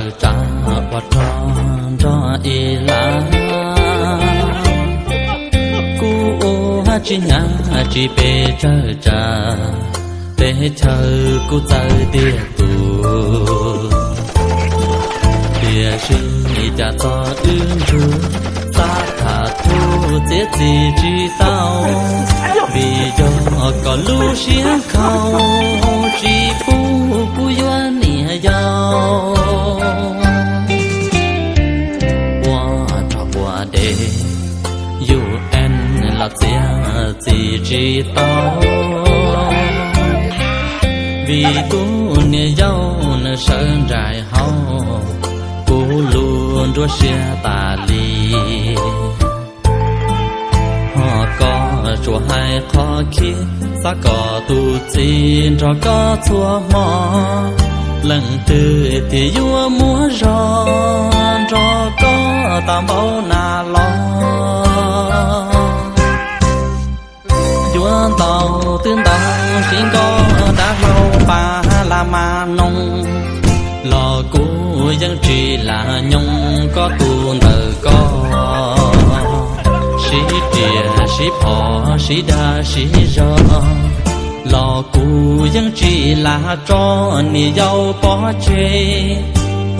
Tsawg tsav ua rog nrog ib lab, kuv ua tsis hnyav tsis pes tsawg tsav, teb chaws kuv txawj tiag tus. Tiam sis cas txog wb ntsug, xav tham thub txiav txim tsis tau, vim yog koj lub siab nkhaus tsis pub kuv yuav niam yau. Ua rog ua dev, U N los txiav txim tsis tau, vim kuv niam yau nws sawv nraim hauv, kuv lub nruab siab tas li. Ho koj tsuas hais qhov khib, xav kom tus txiv nrog koj txhua hmo, leej twg thiaj yuav muaj zog nrog koj tau npaum na los. Yuav ntau twb ntau sib nkoj dab hlau pas las mas noog, los kuv yeej tsis lam nyoog koj tus ntawm koj. Sib riam sib phom sib dag sib zog, los kuv yeej tsis lam tso niam yau pov tseg.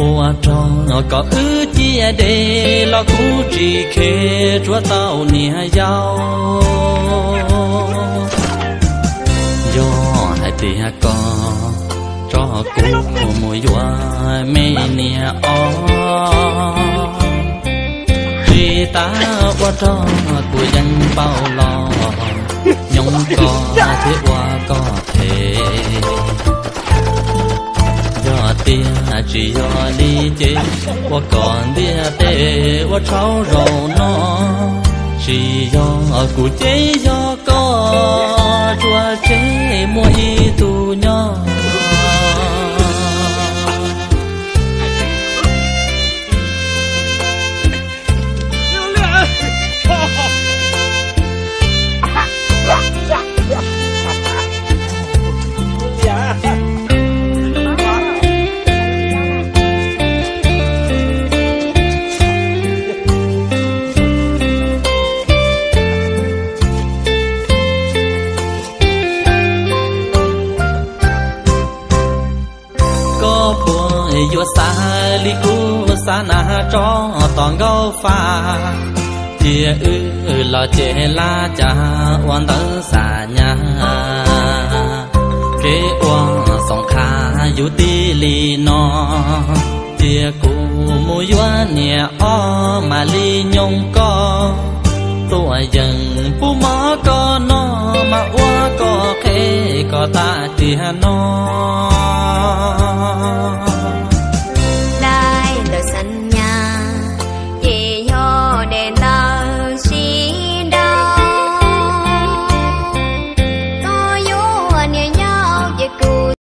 Ua rog kom wb ciaj deb los kuv tsis khev tsuav tau niam yau. Yog hais tias koj tso kuv mus yuav me niam ob, tsis tas ua rog kuv yeej npau los nyoog koj thiab ua koj phem. Yog tiag tsis yog li ces ua kom ntiaj teb ua tshauv zaum no, tsis yog kuv ces yog koj tsuas tseg muaj ib tug nyob. Koj puas yuav xav li kuv xav na tso tom nkauj fa, cia wb los ces laj cas ua ntawv xa nyab. Kev ua xoom qha yus tib li no, cia kuv mus yuav niam ob mam li nyoog koj. Tuam yeem pub mov koj noj mas ua koj qhev koj tag tiag no.